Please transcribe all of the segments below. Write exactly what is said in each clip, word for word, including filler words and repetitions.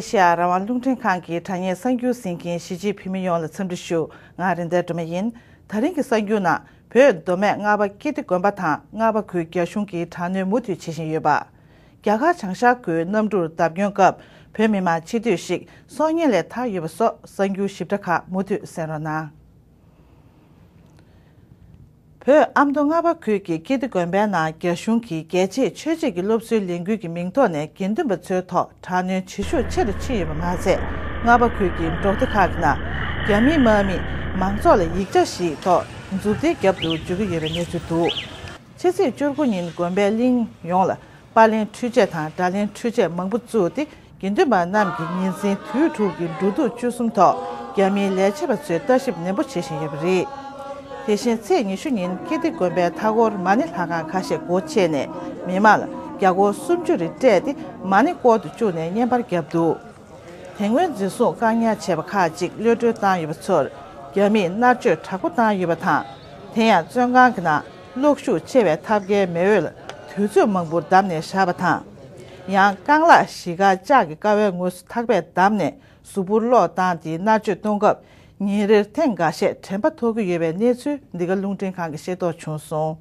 ཨེ་ཤེ་ཡ་རང་དབང་རླུང་འཕྲིན་ཁང་གི་དྲ་བརྙན་གསར་འགྱུར་གཟིགས་མཁན་གཞིས་བྱེས་བོད་མི་ཡོངས་ལ་འཚམས་འདྲི་ཞུ། ང་རེད་མདའ་སྒྲོལ་མ་ཡིན། ད་རིང་གི་གསར་འགྱུར་ནང་བོད་མདོ་སྨད་རྔ་པ་ཀིརྟི་དགོན་པ་དང་རྔ་པ་ཁུལ་རྒྱ་གཞུང་གིས་དྲག་གནོན་མུ་མཐུད་བྱེད་བཞིན་ཡོད་པ། རྒྱ་གར་བྱང་ཤར་ཁུལ་གནམ་གྲུར་བརྡབ་སྐྱོན་སྐབས་བོད་མི་མང་ཆེ་འདོད་ཞིག་སྲོག་ཉེན་ལས་ཐར་ཡོད་པ་སོགས་གསར་འགྱུར་ཞིབ་ཕྲ་ཁག་མུ་མཐུད་གསན་རོགས་གནང་། བོད་ཨ་མདོ་རྔ་པ་ཁུལ་གྱི་ཀིརྟི་དགོན་པའི་ནང་རྒྱ་གཞུང་གིས་རྒྱལ་གཅེས་ཆོས་གཅེས་ཀྱི་སློབ་གསོའི་ལས་འགུལ་གྱི་མིང་ཐོག་ནས་དགེ་འདུན་པ་ཚོའི་ཐོག་དྲག་གནོན་བྱེད་ཤུགས་ཆེ་རུ་ཕྱིན་ཡོད་པ་མ་ཟད། རྔ་པ་ཁུལ་གྱི་འབྲོག་སྡེ་ཁག་གི་ནང་རྒྱ་མིའི་དམག་མིས་མང་ཚོགས་ལ་ཡིག་ཆ་ཞིག་ཐོག་མཛུབ་ཐེལ་བརྒྱབ་ཏུ་འཇུག་གི་ཡོད་པའི་གནས་ཚུལ་འདུག་ཕྱི་ཚེས་བཅུ་དགུ་ཉིན་དགོན་པའི་གླིང་ཡོངས་ལ་པར་ལེན་འཕྲུལ་ཆས་དང་སྒྲ་ལེན་འཕྲུལ་ཆས་མང་པོ་བཙུགས་ཏེ། དགེ་འདུན་པ་རྣམས་ཀྱིས་ཉིན་མཚན་དུས་དྲུག་གི་འགྲོ་འདུག་སྤྱོད་གསུམ་ཐོག་རྒྱ་མིའི་ལས་བྱེད་པ་ཚོའི་ལྟ་ཞིབ་ནན་པོ་བྱེད་བཞིན་ཡོད་པ་རེད། དེ་བཞིན་ཚེས་ཉི་ཤུ་ཉིན་ཀིརྟི་དགོན་པའི་མཐའ་འཁོར་མ་ཎི་ལྷ་ཁང་ཁ་ཤས་སྒོ་ཕྱེ་ནས་མི་མང་ལ་རྒྱ་སྒོར་སུམ་ཅུ་རེ་སྤྲད་དེ་མ་ཎི་སྐོར་དུ་བཅུག་ནས་བརྙན་པར་བརྒྱབ་འདུག་དེ་སྔོན་འཛིན་བཟུང་བཀག་ཉར་བྱས་པ་ཁག་ཅིག་གློད་གྲོལ་བཏང་ཡོད་པ་ཚོར་རྒྱ་མིས་མནར་གཅོད་དྲག་པོ་བཏང་ཡོད་པ་དང་། དེ་ཡང་བཙོན་ཁང་གི་ནང་གློག་ཤུགས་ཆེ་བའི་ཐབ་ཀའི་མེ་འོད་ལ་དུས་ཚོད་མང་པོར་བསྡམས་ནས་བཞག་པ་དང་། ཡང་རྐང་ལག་བཞི་ཀ་ལྕགས་ཀྱི་ཀ་བའི་ངོས་སུ་ཐག་པས་བསྡམས་ནས་གཟུགས་པོར་གློག་བཏང་སྟེ་མནར་གཅོད་གཏོང་སྐབས་ཉིན་རེར་ཐེངས་འགའ་ཤས་དྲན་པ་ཐོར་གྱི་ཡོད་པའི་གནས་ཚུལ་འདི་ག་རླུང་འཕྲིན་ཁང་གིས་ཤེས་རྟོགས་བྱུང་སོང་།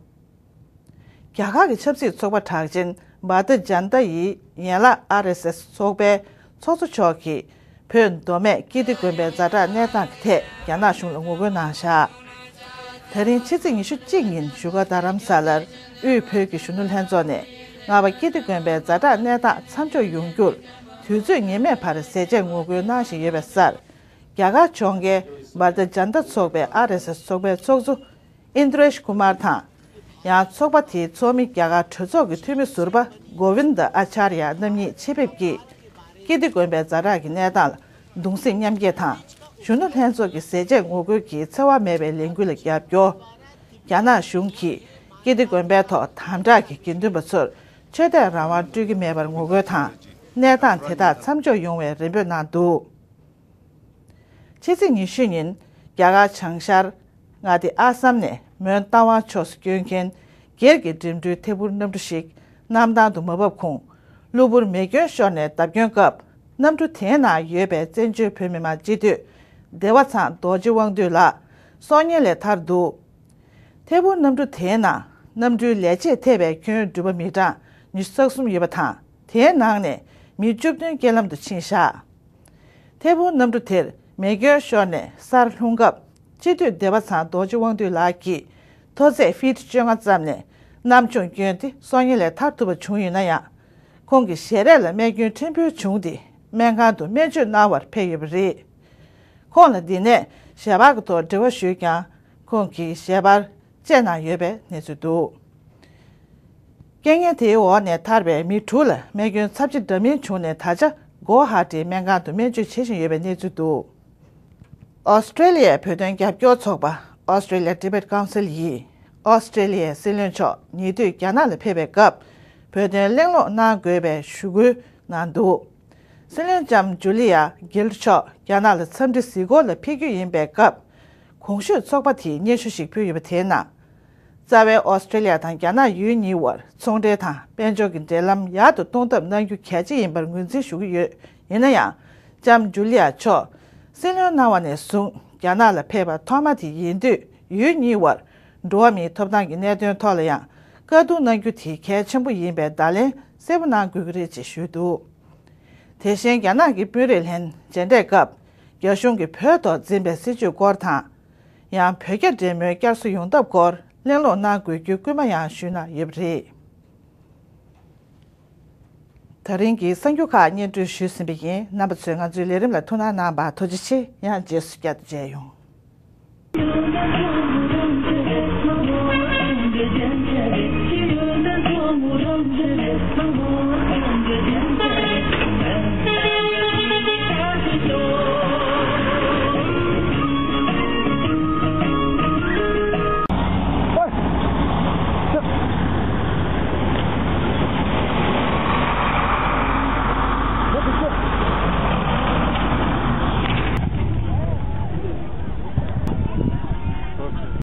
རྒྱ་གར་གྱི་ཆབ་སྲིད་ཚོགས་པ་གྲགས་ཅན་བྷར་ཏི་ཇན་ཏ་ཡི་ཡན་ལག་ཨར་ཨེས་ཨེས་ཚོགས་པའི་ཚོགས་གཙོ་མཆོག་གིས་བོད་མདོ་སྨད་ཀིརྟི་དགོན་པའི་ཛ་དྲག་གནས་སྟངས་ཀྱི་ཐད་རྒྱ་ནག་གཞུང་ལ་ངོ་རྒོལ་གནང་བཞག་དེ་རིང་ཕྱི་ཚེས་ཉི་ཤུ་གཅིག་ཉིན་བཞུགས་སྒར་རྡ་རམ་ས་ལར་དབུས་བོད་ཀྱི་གཞོན་ནུ་ལྷན་ཚོགས་ནས་རྔ་པ་ཀིརྟི་དགོན་པའི་ཛ་དྲག་གནས་སྟངས་མཚམས་འཇོག་ཡོང་རྒྱུར་དུས་ཚོད་ངེས་མེད་བར་ཟས་བཅད་ངོ་རྒོལ་གནང་བཞིན་ཡོད་པའི་སར། རྒྱ་གར་ཕྱོགས་འགལ་བྷར་ཏི་ཇན་ཏ་ཚོགས་པའི་ཨར་ཨེས་ཨེས་ཚོགས་པའི་ཚོགས་གཙོ་ཨིན་དྲེཤ་ཀུ་མར་དང་། ཡང་ཚོགས་པ་དེའི་ཚོགས་མི་རྒྱ་གར་གྲོས་ཚོགས་ཀྱི་འཐུས་མི་ཟུར་པ་གོ་བིན་དཱ་ཨ་ཆར་ཡ་རྣམ་གཉིས་ཆེད་ཕེབས་ཀྱིས་ཀིརྟི་དགོན་པའི་ཛ་དྲག་གི་གནས་སྟངས་ལ་གདུང་སེམས་མཉམ་སྐྱེད་དང་གཞོན་ནུ་ལྷན་ཚོགས་ཀྱི་ཟས་བཅད་ངོ་རྒོལ་གྱི་འཚེ་བ་མེད་པའི་ལས་འགུལ་ལ་རྒྱབ་སྐྱོར། རྒྱ་ནག་གཞུང་གིས་ཀིརྟི་དགོན་པའི་ཐོག་དམ་དྲག་གིས་དགེ་འདུན་པ་ཚོར་ཆོས་དད་རང་དབང་སྤྲོད་ཀྱི་མེད་པར་ངོ་རྒོལ་དང་གནས་སྟངས་དེ་དག་མཚམས་འཇོག་ཡོང་བའི་རེ་འབོད་གནང་འདུག་ཕྱི་ཚེས་ཉི་ཤུ་ཉིན་རྒྱ་གར་བྱང་ཤར་མངའ་སྡེ་ཨ་སམ་ནས་མོན་རྟ་དབང་ཕྱོགས་སུ་བསྐྱོད་མཁན་སྒེར་གྱི་འགྲིམ་འགྲུལ་ཐད་འཕུར་གནམ་གྲུ་ཞིག་གནམ་ཐང་དུ་མ་བབས་གོང་གློ་བུར་མེ་སྐྱོན་ཤོར་ནས་བརྡབ་སྐྱོན་སྐབས་གནམ་གྲུ་དེའི་ནང་ཡོད་པའི་བཙན་བྱོལ་བོད་མི་མང་སྤྱི་འཐུས་བདེ་བ་ཚང་རྡོ་རྗེ་དབང་འདུས་ལགས་སྲོག་ཉེན་ལས་ཐར་འདུག་ཐད་འཕུར་གནམ་གྲུ་དེའི་ནང་གནམ་གྲུའི་ལས་བྱེད་ཐེ་བའི་ཁྱོན་འགྲུལ་པ་མི་གྲངས་ཉི་ཤུ་རྩ་གསུམ་ཡོད་པ་དང་དེའི་ནང་ནས་མི་བཅུ་བདུན་རྐྱེན་ལམ་དུ་ཕྱིན་བཞག་ཐད་འཕུར་གནམ་གྲུ་དེར་མེ་སྐྱོན་ཤོར་ནས་སར་ལྷུང་སྐབས་སྤྱི་འཐུས་བདེ་བ་ཚང་རྡོ་རྗེ་དབང་འདུས་ལགས་ཀྱིས་མཐོ་ཚད་ཧྥིཊ་བཅོ་ལྔ་ཙམ་ནས་གནམ་མཆོང་བསྐྱོན་ཏེ་སྲོག་ཉེན་ལས་ཐར་ཐུབ་པ་བྱུང་ཡོད་ན་ཡང་། ཁོང་གི་ཞལ་རས་ལ་རྨས་སྐྱོན་ཕྲན་བུ་བྱུང་སྟེ་སྨན་ཁང་དུ་སྨན་བཅོས་གནང་བར་ཕེབས་ཡོད་པ་རེད། ཁོང་ལ་འདི་ནས་ཞལ་པར་གྱི་ཐོག་འབྲེལ་བ་ཞུས་ཀྱང་ཁོང་གིས་ཞལ་པར་བཅད་གནང་ཡོད་པའི་གནས་ཚུལ་འདུག་རྐྱེན་ངན་དེའི་འོག་ནས་ཐར་པའི་མི་དྲུག་ལ་རྨས་སྐྱོན་ཚབས་ཆེ་འདྲ་མིན་བྱུང་ནས་ད་ཆ་གོ་ཧ་ཊའི་སྨན་ཁང་དུ་སྨན་བཅོས་བྱེད་བཞིན་ཡོད་པའི་གནས་ཚུལ་འདུག་ཨོ་སི་ཀྲེ་ལི་ཡའི་བོད་དོན་རྒྱབ་སྐྱོར་ཚོགས་པ་Australia Tibet Council ཡིས་ཨོ་སི་ཀྲེ་ལི་ཡའི་སྲིད་བློན་མཆོག་ཉེ་དུས་རྒྱ་ནག་ལ་ཕེབས་པའི་སྐབས་བོད་དོན་གླེང་སློང་གནང་དགོས་པའི་ཞུ་སྐུལ་གནང་འདུག་སྲིད་བློན་ལྕམ་ཇུ་ལི་ཡ་གིལ་མཆོག་རྒྱ་ནག་ལ་འཚམས་འདྲི་གཟིགས་སྐོར་ལ་ཕེབས་རྒྱུ་ཡིན་པའི་སྐབས། གོང་ཞུས་ཚོགས་པ་དེས་སྙན་ཞུ་ཞིག་ཕུལ་ཡོད་པ་དེའི་ནང་། རྩ་བའི་ཨོ་སི་ཀྲེ་ལི་ཡ་དང་རྒྱ་ནག་ཡུལ་གཉིས་དབར་ཚོང་འབྲེལ་དང་དཔལ་འབྱོར་གྱི་འབྲེལ་ལམ་ཡག་ཏུ་གཏོང་ཐབས་གནང་རྒྱུ་གལ་ཆེ་ཡིན་པར་ངོས་འཛིན་ཞུ་གི་ཡོད། ཡིན་ན་ཡང་། ལྕམ་ཇུ་ལི་ཡ་མཆོག་སྲིད་བློན་གནང་བ་ནས་བཟུང་རྒྱ་ནག་ལ་ཕེབས་པ་ཐོག་མ་དེ་ཡིན་དུས་ཡུལ་གཉིས་དབར་འགྲོ་བ་མིའི་ཐོབ་ཐང་གི་གནད་དོན་ཐོག་ལ་ཡང་བཀའ་བསྡུར་གནང་རྒྱུ་དེ་གལ་ཆེན་པོ་ཡིན་པའི་བརྡ་ལན་གསལ་པོ་གནང་དགོས་ཀྱི་རེད་ཅེས་ཞུས་འདུག་དེ་བཞིན་རྒྱ་ནག་གི་དཔོན་རིགས་ལྷན་མཇལ་འཕྲད་སྐབས་རྒྱ་གཞུང་གིས་བོད་ཐོག་འཛིན་པའི་སྲིད་བྱུས་སྐོར་དང་། ཡང་བོད་རྒྱ་འབྲེལ་མོལ་བསྐྱར་གསོ་ཡོང་ཐབས་སྐོར་གླེང་སློང་གནང་དགོས་རྒྱུའི་སྐུལ་མ་ཡང་ཞུས་གནང་ཡོད་པ་རེད། ད་རིང་གི་གསར་འགྱུར་ཁག་སྙན་སྒྲོན་ཞུས་ཟིན་པ་ཡིན། རྣམ་པ་ཚོས་ང་ཚོའི་ལས་རིམ་ལ་ཐུགས་སྣང་གནང་བར་ཐུགས་རྗེ་ཆེ། ཡང་རྗེས་སུ་བསྐྱར་དུ་མཇལ་ཡོང་།